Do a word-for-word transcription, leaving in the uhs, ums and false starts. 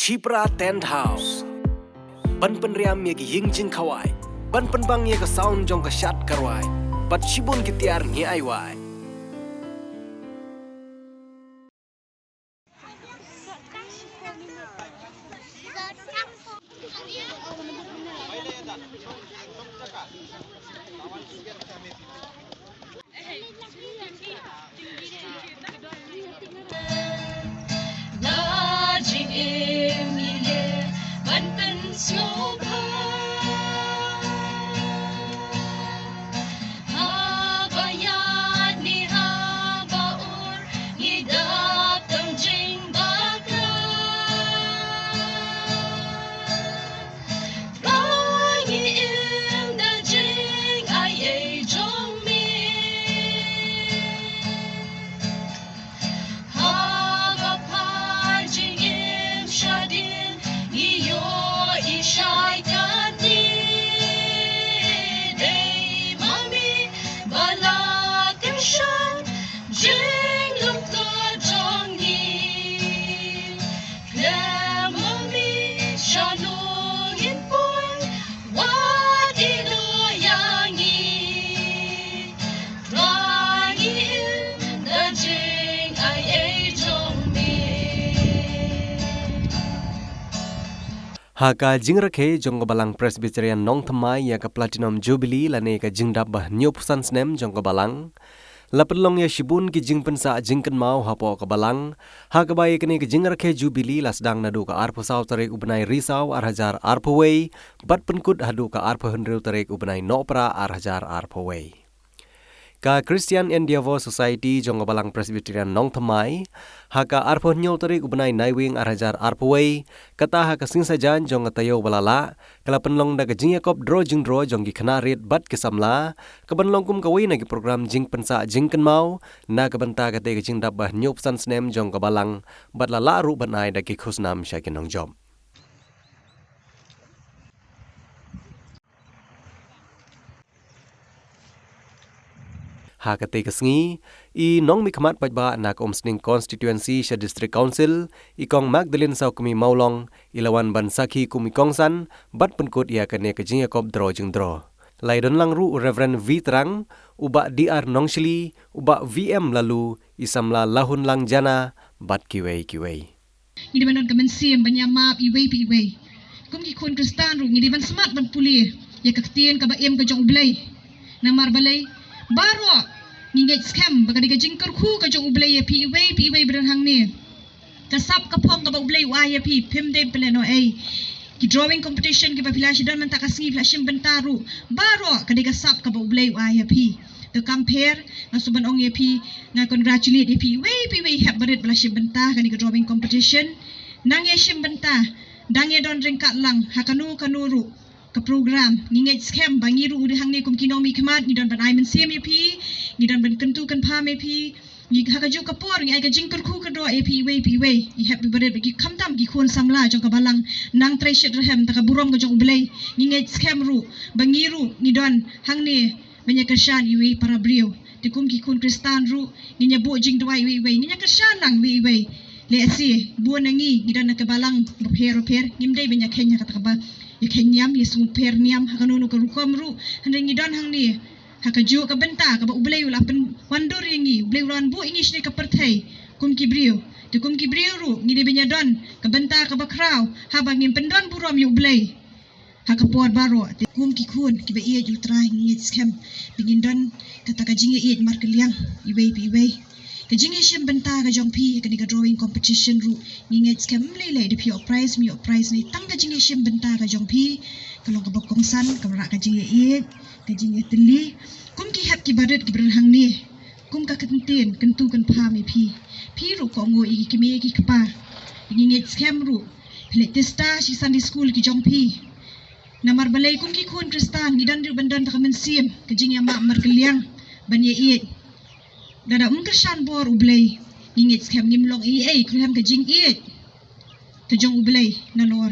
Shipra Tent House. Ban pynriam ïa ki ïing jingkhawai, ban pynbang ïa ka sound jong ka shad ka rwai, bad shibun ki tiar ngi ai wai. La jingim ngi leh ban pynsngewbha. Haba ïaid ne haba ur, ngi dap tang jingbakla. Ba ngi im da jingai ei jong me. Haba phai jingim shadien, ngi ïohi shai katne. Dei ma me ba la kyrshan jinglong ka jong ngi. Khlem ma me shano ngin poi, wat ïehnoh ïa ngi. Trai ngi im da jingai ei jong me. Ha ka jingrakhe jong ka Balang Presbyterian Nongthymmai ïa ka Platinum Jubilee lane ka jingdap ba hynñiewphew san snem jong ka Balang, la pynlong ïa shibun ki jingpynsah jingkynmaw hapoh ka Balang, ha kaba ïa kane ka jingrakhe Jubilee la sdang naduh ka arphew saw tarik u bnai Risaw ar hajar arphew wei, bad pynkut haduh ka arphew hynriew tarik u bnai Nohprah ar hajar arphew wei. Ka Christian Endeavour Society jong ka Balang Presbyterian Nongthymmai, ha ka arphew hynñiew tarik u bnai Naiwieng ar hajar arphew wei, kata ha ka sngi sajan jong ka taïew ba la lah, ka la pynlong da ka jingïakop draw jingdraw jong ki khynnah rit bad ki samla, kaban long kum kawei na ki program jingpynsah jingkynmaw na ka bynta kata ka jingdap ba hynñiewphew san snem jong ka Balang, bad la lah ruh ban ai da ki khusnam sha ki nongjop. Ha kata ka sngi, i nongmihkhmat paidbah na ka Umsning Constituency sha District Council, i Kong Magdalene Sawkmie Mawlong, i la wan ban sakhi kum i kongsan, bad pynkut ïa kane ka jingïakop draw jingdraw. La ïadon lang ruh u Reverend V Trang, u Bah D R Nongshli, u Bah V M Laloo, i samla Lahunlang Jana, bad kiwei kiwei. Ngi dei ban don ka mynsiem ban ïa map iwei pa iwei. Kum ki khun Khristan ruh ngi dei ban smat ban pule ïa ka ktien kaba im ka jong U Blei. Namar balei? Baroh ngi ngeit skhem ba ka dei ka jingkyrkhu ka jong U Blei ïa phi iwei pa iwei ba don hangne. Ka sap ka phong kaba U Blei u ai ïa phi, phim dei pynlehnohei. Ki drawing competition kiba phi la shim don mynta ka sngi, phi la shim bynta ruh, baroh ka dei ka sap kaba U Blei u ai ïa phi. Te kam pher, nga sngewbha ban ong ïa phi, nga congratulate ïa phi iwei pa iwei, hep barit ba la shim bynta ha kane ka drawing competition. Nang ïa shim bynta, dang ïa don ryngkat lang ha kano kano ruh ka program. Ngi ngeit skhem ba ngi ruh hangne kum ki nongmihkhmat ngi don ban ai mynsiem ïa phi, ngi don ban kyntu kynpham ïa phi. Ngi ha kajuh ka por ngi ai ka jingkyrkhu kyrdoh ïa phi iwei pa iwei. Ngi hep barit ba ki, khamtam ki khun samla jong ka Balang, nang trei shitrhem da ka burom ka jong U Blei. Ngi ngeit skhem ruh ba ngi ruh ngi don hangne ban ïa kyrshan iwei para briew. Te kum ki khun Khristan ruh ngin ïa buh jingduwai iwei iwei, ngin ïa kyrshan lang iwei iwei. Lehse bun na ngi ngi don ha ka Balang bapher bapher, ngim dei ban ïa kheiñ ha kata kaba ïa kheiñ niam, ïa sngewpher niam ha kano kano ka rukom ruh. Hynrei ngi don hangne ha kajuh ka bynta kaba U Blei u la pynwandur ïa ngi, U Blei u la wanbuh ïa ngi shane ka pyrthei kum ki briew. Te kum ki briew ruh ngi dei ban ïa don ka bynta kaba khraw haba ngin pyndon burom ïa U Blei ha ka por baroh. Te kum ki khun kiba ïeit ïa U Trai, ngi ngeit skhem ba ngin don kata ka jingïaieit markylliang iwei pa iwei. Ka jingïashim bynta ka jong phi ha kane ka drawing competition ruh, ngi ngeit skhem ym lei lei da phi ïoh prize, ym ïoh prize, ne tang ka jingïashim bynta ka jong phi ka long kaba kongsan, kaba rah ka jingïaieit, ka jingïatylli. Kum ki hep ki barit kiba don hangne, kum ka kyntien kyntu kynpham ïa phi. Phi ruh kohnguh ïa ki kmie ki kpa. Ngi ngeit skhem ruh phi leit tista sha Sunday school ki jong phi. Namar balei? Kum ki khun Khristan ngi don ruh ban don da ka mynsiem ka jingïamap markylliang ban ïaieit. Lada ym kyrshan bor U Blei, ngi ngeit skhem ngim long ei ei, khlem ka jingïeit ka jong U Blei nalor.